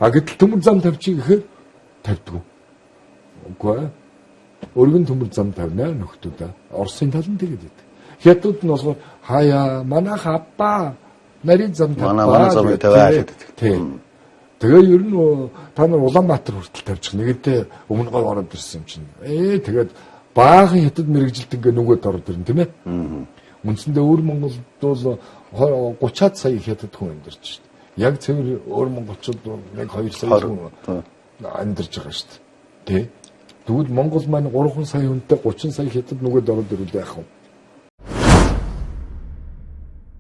А гэтэл төмөр зам тавьчих гэхээр тавьдгүй. Үгүй ээ. Өргөн төмөр зам тавина нөхдүүдээ. Оросын тал нь тэгээд идэг. Хятад нь болохоор хаяа манайх аппа нарийн зам тавьбаа. Манай замыг тавиа гэдэг. Тийм. Тэгээ ер нь та нар Улаанбаатар хүртэл тавьчих. Нэгэнтээ өмнө гой ороод ирсэн юм чинь. Тэгээд баахан хятад мэрэгжилт ингээ нүгэд ороод ирнэ, тийм ээ. Үндсэндээ өвөр Монголд бол 30-аад сая хятад хүн амьдарч шүү дээ. Яг цэвэр өвөр монголчууд 1-2 сая хүн амьдарч байгаа шүү дээ. Тэ? Тэгвэл Монгол маань 3 сая хүнтэй 30 сая хятад нүгэд ороод ирвэл яах вэ?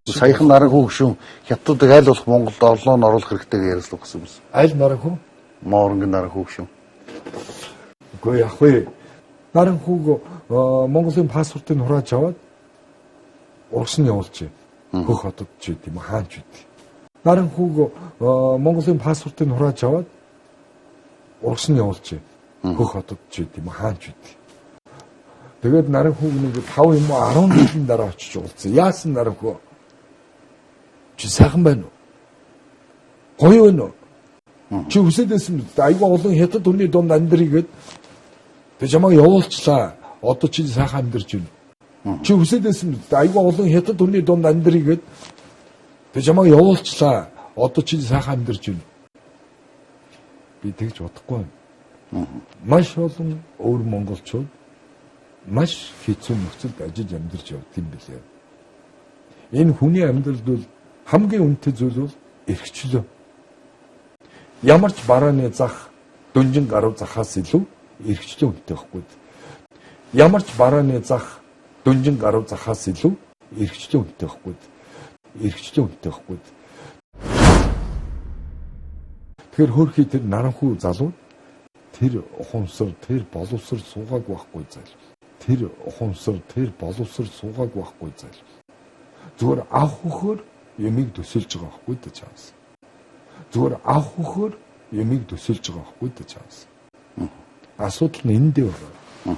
Саяхан наранхүү гүшүүн хятадыг аль болох Монголд орлоо нь оруулах хэрэгтэй гэж ярилцлага өгсөн юм. Аль наранхүү? Моронгийн наранхүү гүшүүн. Үгүй яах вэ? Наранхүүг Монголын паспортыг хурааж аваад урагш нь явуулчих. Хөх хотод ч гэдэм юм хаан ч гэдэм. Наранхүүг Монголын паспортыг хурааж аваад урагш нь явуулчих. Хөх хотод ч гэдэм юм хаан ч гэдэм. Тэгээд наранхүүг нэг 5 юм уу 10 жилийн дараа очиж уулзсан. Яасан наранхүү? Чи сайхан байна уу? Гоё байна уу? Чи хүсээд байсан мэт айгүй олон хятад хүний дунд амьдрий гээд тэг чамайг явуулчлаа. Одоо чи сайхан амьдарч байна. Чи хүсээд байсан мэт айгүй олон хятад хүний дунд амьдрий гээд тэг чамайг явуулчлаа. Одоо чи сайхан амьдарч байна. Би тэгж бодохгүй байна. Маш олон өвөр монголчууд маш хэцүү нөхцөлд ажиллаж амьдарч явд юм билээ. Энэ хүний амьдралд бол хамгийн үнэтэй зүйл бол эрхчлөө. Ямар ч барааны зах дүнжин гаруй захаас илүү эрхчлөө үнэтэй байхгүй. Ямар ч барааны зах дүнжин гаруй захаас илүү эрхчлөө үнэтэй байхгүй. Эрхчлөө үнэтэй байхгүй. Тэгэхээр хөөрхий тэр наранхүү залуу тэр ухамсар тэр боловсрол суугаагүй байхгүй зайлвал. Тэр ухамсар тэр боловсрол суугаагүй байхгүй зайлвал. Зүгээр авах өгөхөөр юмыг төсөөлж байгаа байхгүй да чаас. Зүгээр авах өгөхөөр юмыг төсөөлж байгаа байхгүй да чаас. Асуудал нь энд дээр байна.